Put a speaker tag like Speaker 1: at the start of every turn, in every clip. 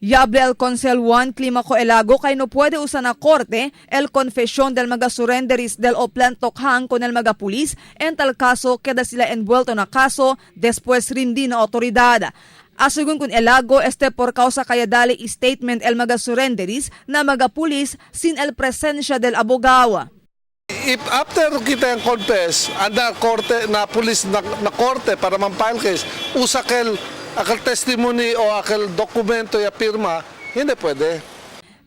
Speaker 1: Ya habla el Consel Juan Climaco Elago kay no puede usa na korte el confesión del mga surrenderis del Oplan Tokhang con el mga pulis en tal caso queda sila envuelto na caso después rindi na autoridad. Asegun con Elago, este por causa kaya dali statement el mga surrenderis na mga pulis sin el presencia del abogado.
Speaker 2: If after kita yung confess, anda korte na police na korte para man-file case, usa kel aquel testimony o aquel documento ya pirma, hindi pwede.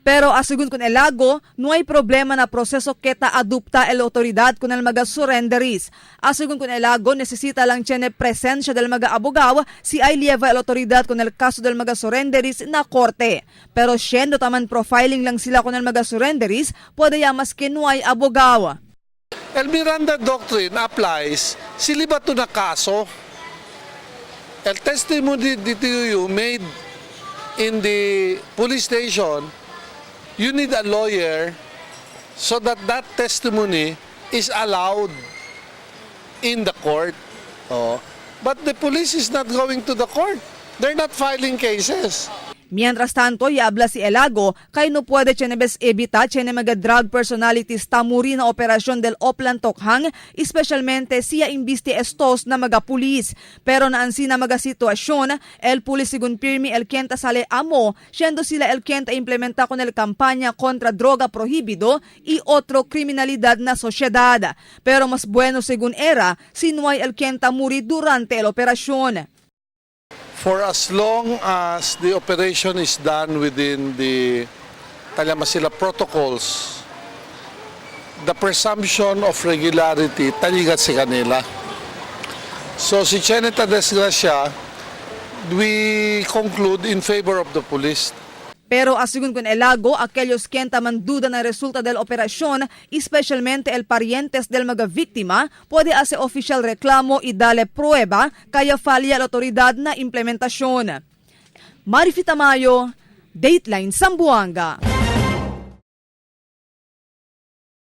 Speaker 1: Pero asegun con Elago, no hay problema na proceso keta adopta el autoridad con el mga surrenderis. Asegun con Elago, necesita lang tiene presencia del mga abogado si ay lleva el autoridad con el caso del mga surrenderis na korte. Pero siendo taman profiling lang sila con el mga surrenderis, puede ya mas que no hay abogado.
Speaker 2: El Miranda Doctrine applies si libato na kaso. El testimony that you made in the police station, you need a lawyer so that that testimony is allowed in the court. Oh. But the police is not going to the court. They're not filing cases.
Speaker 1: Mientras tanto, ya habla si Elago kay no puede chenebes evita chene mga drug personalities tamuri na operasyon del Oplan Tokhang, especialmente siya imbiste estos na mga pulis. Pero naansi na mga sitwasyon, el pulis sigun pirmi el quien ta sale amo, siendo sila el quien ta implementa con el campaña contra droga prohibido y otro criminalidad na sociedad. Pero mas bueno según era, si no hay el quien ta muri durante el operasyon.
Speaker 2: For as long as the operation is done within the Talyamasila protocols, the presumption of regularity taligat si kanila. So si Cheneta Desgracia, we conclude in favor of the police.
Speaker 1: Pero asegun con Elago, aquellos quien taman duda na resulta del operasyon, especialmente el parientes del mga víctima, puede hacer oficial reclamo y dale prueba kaya falla la autoridad na implementación. Marifi Tamayo, Dateline Zamboanga.